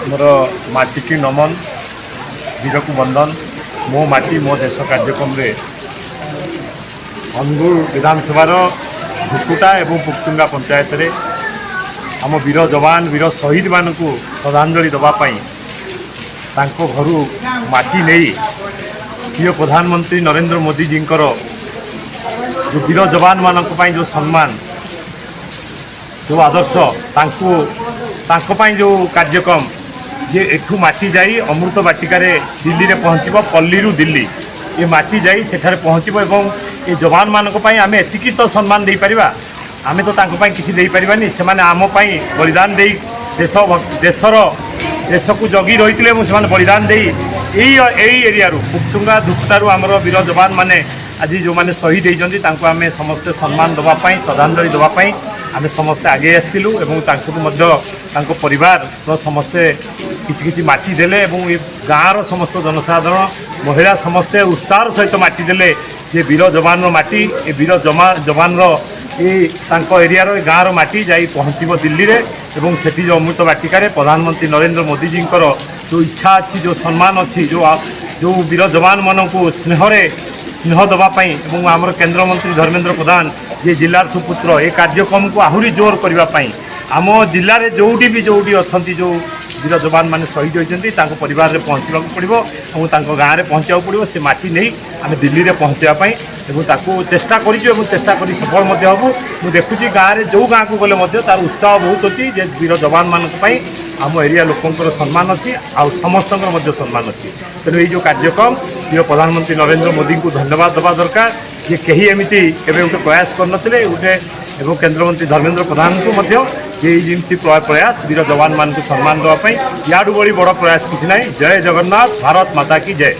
ଆମର ମାଟିକି ନମନ, ବୀରକୁ ବନ୍ଦନ, ମୋ ମାଟି ମୋ ଦେଶ କାର୍ଯ୍ୟକ୍ରମରେ ଅନୁଗୁଳ ବିଧାନସଭାର ଧୁକୁଟା ଏବଂ ପୁକ୍ତୁଙ୍ଗା ପଞ୍ଚାୟତରେ ଆମ ବୀର ଯବାନ, ବୀର ଶହୀଦମାନଙ୍କୁ ଶ୍ରଦ୍ଧାଞ୍ଜଳି ଦେବା ପାଇଁ ତାଙ୍କ ଘରୁ ମାଟି ନେଇ ପ୍ରିୟ ପ୍ରଧାନମନ୍ତ୍ରୀ ନରେନ୍ଦ୍ର ମୋଦିଜୀଙ୍କର ଯେଉଁ ବୀର ଯବାନମାନଙ୍କ ପାଇଁ ଯେଉଁ ସମ୍ମାନ, ଯେଉଁ ଆଦର୍ଶ, ତାଙ୍କୁ ତାଙ୍କ ପାଇଁ ଯେଉଁ କାର୍ଯ୍ୟକ୍ରମ ଯେ ଏଠୁ ମାଟି ଯାଇ ଅମୃତ ବାଟିକାରେ ଦିଲ୍ଲୀରେ ପହଞ୍ଚିବ। ପଲ୍ଲୀରୁ ଦିଲ୍ଲୀ ଏ ମାଟି ଯାଇ ସେଠାରେ ପହଞ୍ଚିବ ଏବଂ ଏ ଯବାନମାନଙ୍କ ପାଇଁ ଆମେ ଏତିକି ତ ସମ୍ମାନ ଦେଇପାରିବା। ଆମେ ତ ତାଙ୍କ ପାଇଁ କିଛି ଦେଇପାରିବାନି। ସେମାନେ ଆମ ପାଇଁ ବଳିଦାନ ଦେଇ ଦେଶ ଦେଶର ଦେଶକୁ ଜଗି ରହିଥିଲେ ଏବଂ ସେମାନେ ବଳିଦାନ ଦେଇ ଏଇ ଏଇ ଏରିଆରୁ, ପୁକ୍ତୁଙ୍ଗା ଧୁକୁଟାରୁ ଆମର ବୀର ଯବାନମାନେ ଆଜି ଯେଉଁମାନେ ଶହୀଦ ହେଇଛନ୍ତି, ତାଙ୍କୁ ଆମେ ସମସ୍ତେ ସମ୍ମାନ ଦେବା ପାଇଁ, ଶ୍ରଦ୍ଧାଞ୍ଜଳି ଦେବା ପାଇଁ ଆମେ ସମସ୍ତେ ଆଗେଇ ଆସିଥିଲୁ। ଏବଂ ତାଙ୍କଠୁ ମଧ୍ୟ ତାଙ୍କ ପରିବାରର ସମସ୍ତେ କିଛି କିଛି ମାଟି ଦେଲେ ଏବଂ ଏ ଗାଁର ସମସ୍ତ ଜନସାଧାରଣ, ମହିଳା ସମସ୍ତେ ଉତ୍ସାହର ସହିତ ମାଟି ଦେଲେ ଯେ ବୀର ଯବାନର ମାଟି, ଏ ବୀର ଯବାନର ଏ ତାଙ୍କ ଏରିଆର, ଏ ଗାଁର ମାଟି ଯାଇ ପହଞ୍ଚିବ ଦିଲ୍ଲୀରେ। ଏବଂ ସେଠି ଯେଉଁ ଅମୃତ ବାଟିକାରେ ପ୍ରଧାନମନ୍ତ୍ରୀ ନରେନ୍ଦ୍ର ମୋଦିଜୀଙ୍କର ଯେଉଁ ଇଚ୍ଛା ଅଛି, ଯେଉଁ ସମ୍ମାନ ଅଛି, ଯେଉଁ ଯେଉଁ ବୀର ଯବାନମାନଙ୍କୁ ସ୍ନେହରେ ସ୍ନେହ ଦେବା ପାଇଁ ଏବଂ ଆମର କେନ୍ଦ୍ରମନ୍ତ୍ରୀ ଧର୍ମେନ୍ଦ୍ର ପ୍ରଧାନ, ଯିଏ ଜିଲ୍ଲାର ସୁପୁତ୍ର, ଏ କାର୍ଯ୍ୟକ୍ରମକୁ ଆହୁରି ଜୋର କରିବା ପାଇଁ ଆମ ଜିଲ୍ଲାରେ ଯେଉଁଠି ବି ଯେଉଁଠି ଅଛନ୍ତି, ଯେଉଁ ବୀର ଯବାନମାନେ ଶହୀଦ ହୋଇଛନ୍ତି, ତାଙ୍କ ପରିବାରରେ ପହଞ୍ଚିବାକୁ ପଡ଼ିବ ଏବଂ ତାଙ୍କ ଗାଁରେ ପହଞ୍ଚିବାକୁ ପଡ଼ିବ। ସେ ମାଟି ନେଇ ଆମେ ଦିଲ୍ଲୀରେ ପହଞ୍ଚିବା ପାଇଁ ଏବଂ ତାକୁ ଚେଷ୍ଟା କରିଛୁ ଏବଂ ଚେଷ୍ଟା କରି ସଫଳ ମଧ୍ୟ ହେବୁ। ମୁଁ ଦେଖୁଛି, ଗାଁରେ ଯେଉଁ ଗାଁକୁ ଗଲେ ମଧ୍ୟ ତାର ଉତ୍ସାହ ବହୁତ ଅଛି ଯେ ବୀର ଯବାନମାନଙ୍କ ପାଇଁ ଆମ ଏରିଆ ଲୋକଙ୍କର ସମ୍ମାନ ଅଛି ଆଉ ସମସ୍ତଙ୍କର ମଧ୍ୟ ସମ୍ମାନ ଅଛି। ତେଣୁ ଏଇ ଯେଉଁ କାର୍ଯ୍ୟକ୍ରମ, ପ୍ରିୟ ପ୍ରଧାନମନ୍ତ୍ରୀ ନରେନ୍ଦ୍ର ମୋଦିଙ୍କୁ ଧନ୍ୟବାଦ ଦେବା ଦରକାର ଯେ କେହି ଏମିତି କେବେ ଗୋଟେ ପ୍ରୟାସ କରିନଥିଲେ ଗୋଟେ। ଏବଂ କେନ୍ଦ୍ରମନ୍ତ୍ରୀ ଧର୍ମେନ୍ଦ୍ର ପ୍ରଧାନଙ୍କୁ ମଧ୍ୟ ଯେ ଏଇ ଯେମିତି ପ୍ରୟାସ, ବୀର ଯବାନମାନଙ୍କୁ ସମ୍ମାନ ଦେବା ପାଇଁ ୟାଠୁ ଭଳି ବଡ଼ ପ୍ରୟାସ କିଛି ନାହିଁ। ଜୟ ଜଗନ୍ନାଥ, ଭାରତ ମାତା କି ଜୟ।